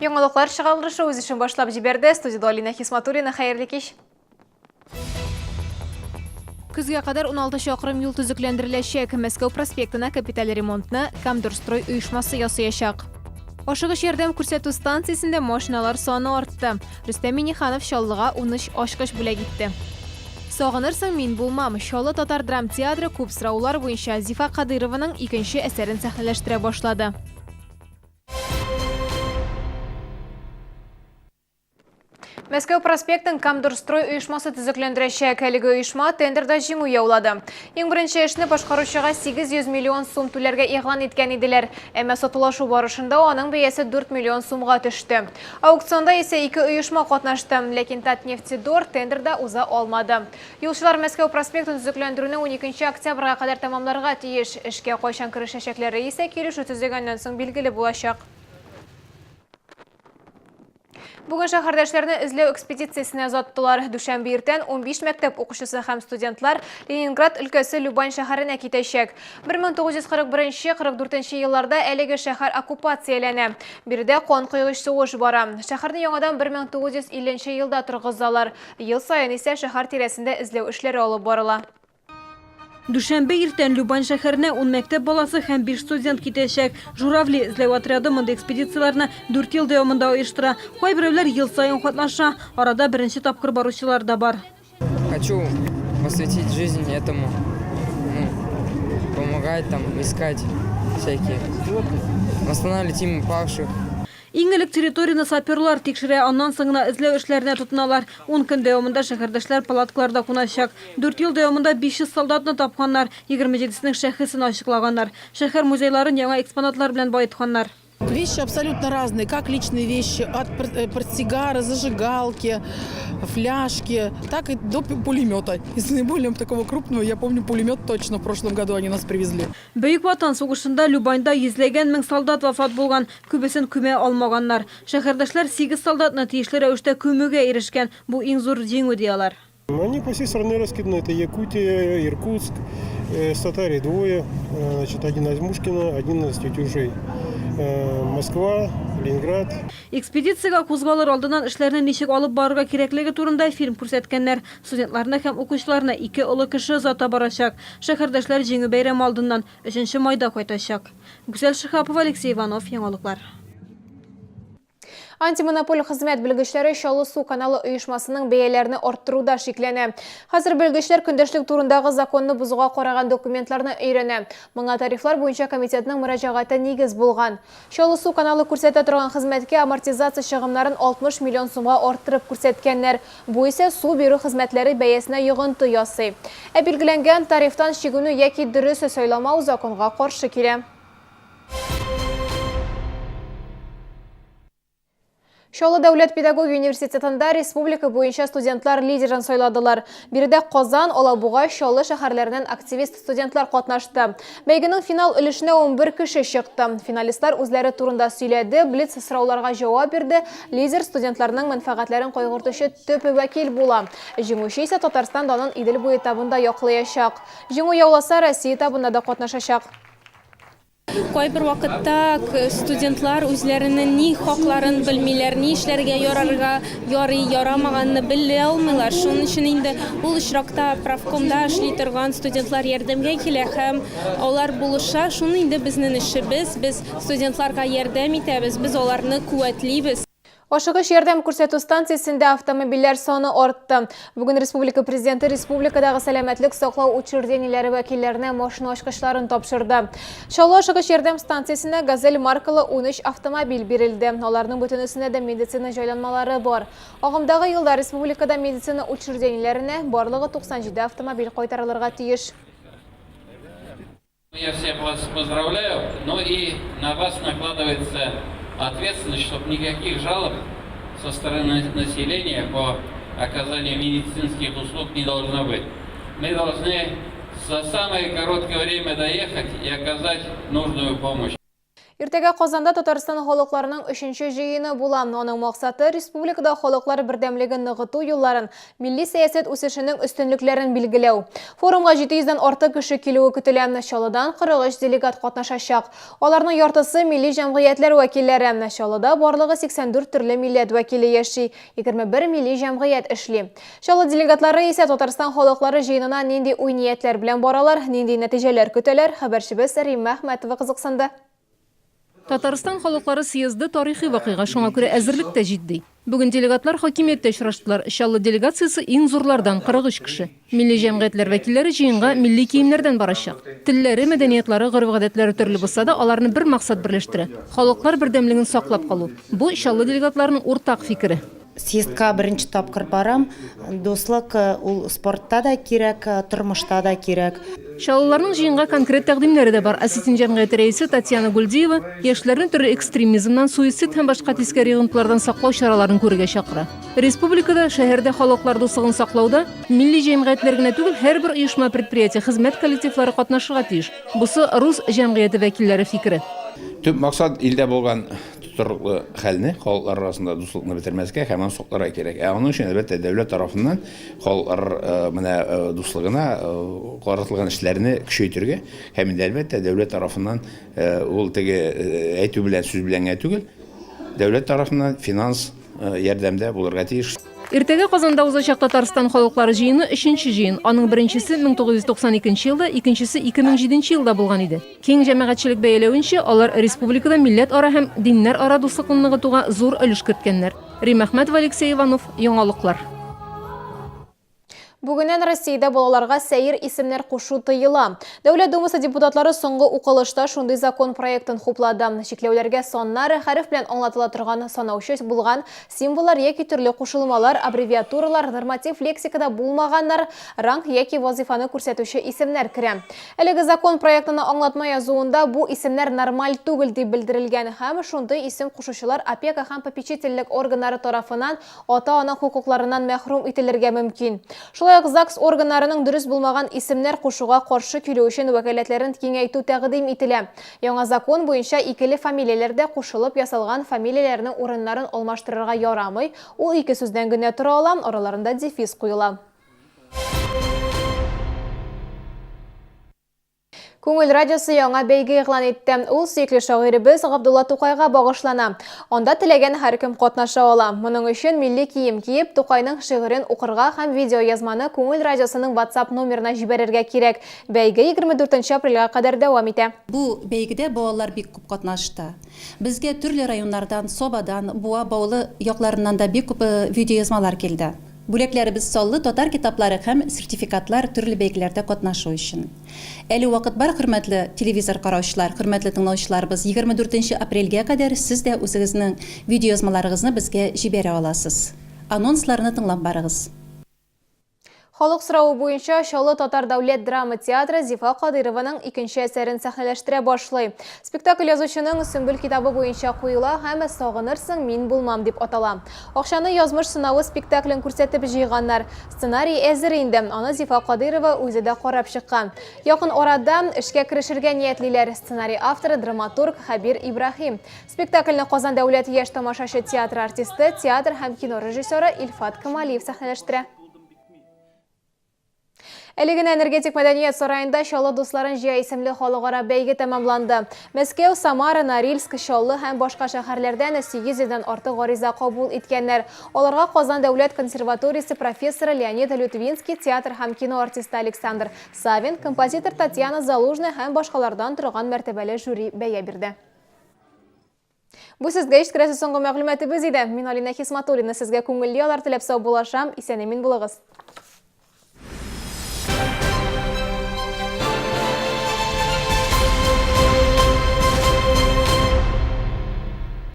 Яңалыклар чыгарылышы үз эшен башлап җибәрде. Студиядә Алина Хисматуллина. Хәерле кич. Көзгә кадәр 16 чакрым юл төзекләндереләчәк. Мәскәү проспектына капиталь ремонтны Камдорстрой оешмасы ясаячак. Ашыгыч ярдәм күрсәтү станциясендә машиналар саны артты. Рөстәм Миңнеханов Чаллыга 13 ачкыч бүләк итте. Сагынырсың, мин булмам. Чаллы татар драмтеатры күп сораулар буенча Зифа Кадыйрованың икенче әсәрен сәхнәләштерә башлады. Мәскәү проспектын Камдорстрой оешмасы төзекләндерәчәк. Әлеге оешма тендерда җиңү яулады. Иң беренче эшне башкаручыга 800 миллион сум түләргә игълан иткән иделәр. Әмма сатулашу барышында аның бәясе 4 миллион сумга төште. Аукционда исә ике оешма катнашты, ләкин Татнефтедор тендерда уза алмады. Юлчылар Мәскәү проспектын төзекләндерүне 12 октябрьгә кадәр тәмамларга тиеш. Эшкә кайчан керешәчәкләре исә килешү төзегәннән соң билгеле булачак. Бүген шәһәрдәшләрне эзләү экспедициясенә озаттылар. Дүшәмбе иртән 15 мәктәп укучысы һәм студентлар Ленинград өлкәсе Любань шәһәренә китәчәк. 1941-44 елларда әлеге шәһәр оккупацияләнә. Биредә канкойгыч сугыш бара. Шәһәрне яңадан 1950 елда торгызалар. Ел саен исә шәһәр тирәсендә эзләү эшләре алып барыла. Дүшәмбе иртән Любань шәһәренә ун мәктәп баласы һәм биш студент китәчәк. Журавли эзләү отряды мондый экспедицияләрне дүрт ел дәвамында оештыра. Кайберәүләр ел саен катнаша. Арада беренче тапкыр баручылар да бар. Хочу посвятить жизнь этому, ну, помогать там, искать всякие, восстанавливать имя павших. Иң элек территорияне саперлар тикшерә, аннан соң гына эзләү эшләренә тотыналар. Ун көн дәвамында шәһәрдәшләр палаткаларда куначак. Дүрт ел дәвамында 500 солдатны тапканнар, 27сенең шәхесен ачыклаганнар. Шәһәр музейларын яңа экспонатлар белән баетканнар. Вещи абсолютно разные, как личные вещи, от портсигара, зажигалки, фляжки, так и до пулемета. Из наиболее такого крупного, я помню, пулемет точно в прошлом году они нас привезли. Бөек Ватан сугышында Любаньда йөзләгән мең солдат вафат булган, күбесен күмә алмаганнар. Шәһәрдәшләр сигез солдатны тиешле рәвештә күмүгә ирешкән. Бу иң зур җиңү, ди алар. Они по всей стране раскиданы. Это Якутия, Иркутск, с Татарии двое, значит, один из Мушкина, один из Тетюшей. Москва, Ленинград. Экспедициягә кузгалыр алдыннан эшләрне ничек алып барырга кирәклеге турында фильм күрсәткәннәр. Студентларны һәм укучыларны ике олы кеше озата барачак. Шәһәрдәшләр Җиңү бәйрәме алдыннан, өченче майда кайтачак. Гүзәл Шиһапова, Алексей Иванов, Яңалыклар. Антимонополь хезмәт белгечләре Чаллы су каналы оешмасының бәяләрне арттыруда шикләнә. Хәзер белгечләр көндәшлек турындагы законны бозуга караган документларны өйрәнә. Моңа тарифлар буенча комитетның мөрәҗәгате нигез булган. Чаллы су каналы күрсәтә торган хезмәткә амортизация чыгымнарын 60 миллион сумга арттырып күрсәткәннәр. Бу исә су бирү хезмәтләре бәясенә йогынты ясый. Ә билгеләнгән тарифтан чигенү яки дөрес сайламау законга каршы килә. Чаллы дәүләт педагогия университетында республика буенча студентлар лидерын сайладылар. Биредә Казан, Алабуга, Чаллы шәһәрләреннән активист студентлар катнашты. Бәйгенең финал өлешенә 11 кеше чыкты. Финалистлар үзләре турында сөйләде, блиц сорауларга җавап бирде. Лидер студентларның мәнфәгатьләрен кайгыртучы төп вәкил була. Җиңүче исә Татарстан данын Идел буе этабында яклаячак. Җиңү яуласа, Россия этабында да катнашачак. Кайбер вакытта студентлар үзләренең ни хакларын белмиләр, ни эшләргә ярарга, ярый, ярамаганны белә алмыйлар. Шуның өчен инде ул очракта профкомда эшли торган студентлар ярдәмгә килә һәм алар булыша. Шуны инде безнең эшебез, без студентларга ярдәм итәбез, без аларны куәтлибез. Ашыгыч ярдәм күрсәтү станциясендә автомобильләр саны артты. Бүген республика президенты республикадагы сәламәтлек саклау учреждениеләре вәкилләренә машина ачкычларын тапшырды. Чаллы ашыгыч ярдәм станциясенә Газель маркалы 13 автомобиль бирелде. Аларның бөтенесендә дә медицина җайланмалары бар. Агымдагы елда республикада медицина учреждениеләренә барлыгы 97 автомобиль кайтарылырга тиеш. Я всех вас поздравляю, ну и на вас накладывается ответственность, чтобы никаких жалоб со стороны населения по оказанию медицинских услуг не должно быть. Мы должны за самое короткое время доехать и оказать нужную помощь. Иртәгә Казанда Татарстан халыкларының өченче җыены була. Аның максаты, республикада халыклар бердәмлеген ныгыту юлларын, милли сәясәт үсешенең өстенлекләрен билгеләү. Форумга 700 дән артык кеше килүе көтелә. Чаллыдан 43 делегат катнашачак. Аларның яртысы, милли җәмгыятьләр вәкилләре. Чаллыда барлыгы 84 төрле милләт вәкиле яши, 21 милли җәмгыять эшли. Чаллы делегатлары исә Татарстан халыклары җыенына нинди уй-ниятләр белән баралар, нинди нәтиҗәләр көтәләр, хәбәрчебез Римма Әхмәтова кызыксынды. Татарстан халыклары съезды тарихи вакыйга, шуңа күрә әзерлек тә җитди. Бүген делегатлар хакимияттә очраштылар. Чаллы делегациясе иң зурлардан, 43 кеше. Милли җәмгыятьләр вәкилләре җыенга милли киемнәрдән барачак. Телләре, мәдәниятлары, гореф-гадәтләре төрле булса да, аларны бер максат берләштерә, халыклар бердәмлеген саклап калу. Бу, Чаллы делегатларының уртак фикере. Съездка беренче тапкыр барам. Дуслык ул спортта да кирәк, тормышта да кирәк. Чаллыларның җыенга конкрет тәкъдимнәре дә бар. Осетин җәмгыяте рәисе Татьяна Гульдиева яшьләрне төрле экстремизмнан, суицид һәм башка тискәре йогынтылардан саклау чараларын күрергә чакыра. Республикада, шәһәрдә халыклар дуслыгын саклауда милли җәмгыятьләр генә түгел, һәрбер оешма-предприятие, хезмәт коллективлары катнашырга тиеш. Бусы рус җәмгыяте вәкилләре фикере. Төп максат, илдә булган тотрыклы хәлне, халыклар арасында дуслыкны бетермәскә һәм аны сакларга кирәк. Ә аның өчен, әлбәттә, дәүләт тарафыннан халыклар менә дуслыгына каратылган эшләрне көчәйтергә һәм инде, әлбәттә, дәүләт тарафыннан ул теге әйтү белән, сүз белән генә түгел, дәүләт тарафыннан финанс ярдәм дә булырга тиеш. Иртәгә Казанда узачак Татарстан халыклары җыены өченче җыен. Аның беренчесе 1992 елда, икенчесе 2007 елда булган иде. Киң җәмәгатьчелек бәяләвенчә, алар республикада милләтара һәм диннәрара дуслыкны ныгытуга зур өлеш керткәннәр. Римма Әхмәтова, Алексей Иванов, Яңалыклар. Бүгеннән Россиядә балаларга сәер исемнәр кушу тыела. Дәүләт Думасы депутатлары соңгы укылышта шундый закон проектын хуплады. Чикләүләргә саннар, хәреф белән аңлатыла торган санаучы булган символлар яки төрле кушылмалар, аббревиатуралар, норматив лексикада булмаганнар, ранг яки вазыйфаны күрсәтүче исемнәр керә. Әлеге закон проектына аңлатма язуында бу исемнәр нормаль түгел дип белдерелгән һәм шундый исем кушучылар опека һәм попечительлек органнары тарафыннан ата-ана хокукларыннан мәхрүм ителергә мөмкин. Шулай ук ЗАГС органнарының дөрес булмаган исемнәр кушуга каршы килү өчен вәкаләтләрен киңәйтү тәкъдим ителә. Яңа закон буенча икеле фамилияләрдә кушылып ясалган фамилияләрнең урыннарын алмаштырырга ярамый, ул ике сүздән генә тора ала, араларында дефис куела. Күңел радиосы яңа бәйге игълан итте. Ул сөекле шагыйребез Габдулла Тукайга багышлана. Анда теләгән һәркем катнаша ала. Моның өчен милли кием киеп, Тукайның шигырен укырга һәм видеоязманы Күңел радиосының WhatsApp номерына җибәрергә кирәк. Бәйге 24 апрельгә кадәр дәвам итә. Бу бәйгедә балалар бик күп катнашты. Безгә төрле районнардан, Сабадан, Буа, Баулы якларыннан да бик күп видеоязмалар килде. Бүләкләребез саллы татар китаплары һәм сертификатлар төрле бәйгеләрдә катнашу өчен. Әле вакыт бар, хөрмәтле телевизор караучылар, хөрмәтле тыңлаучыларыбыз, 24 нче апрельгә кадәр сез дә үзегезнең видеоязмаларыгызны безгә җибәрә аласыз. Анонсларны тыңлап барыгыз. Халык соравы буенча Чаллы татар дәүләт драма театры Зифа Кадыйрованың икенче әсәрен сәхнәләштерә башлый. Спектакль язучының Сөмбел китабы буенча куела һәм Сагынырсың, мин булмам дип атала. Акчаны Язмыш сынавы спектаклен күрсәтеп җыйганнар. Сценарий әзер инде, аны Зифа Кадыйрова үзе дә карап чыккан. Якын арада эшкә керешергә ниятлиләр. Сценарий авторы, драматург Хәбир Ибраһим. Спектакльне Казан дәүләт яшь тамашачы театры артисты, театр һәм кино режиссеры Илфат Камалиев сәхнәләштерә. Әле генә Энергетик мәдәният сараенда Чаллы дусларын җыя исемле халыкара бәйге тәмамланды. Мәскәү, Самара, Норильск, Чаллы һәм башка шәһәрләрдән 800 дән артык гариза кабул иткәннәр. Аларга Казан дәүләт консерваториясе профессоры Леонид Лютвинский, театр һәм кино артисты Александр Савин, композитор Татьяна Залужная һәм башкалардан торган мәртәбәле жюри бәя бирде. Бу сезгә җиткерәсе соңгы мәгълүматыбыз иде. Мин Алинә Хисматуллина сезгә күңелле яллар теләп саубуллашам. Исән-имин булыгыз.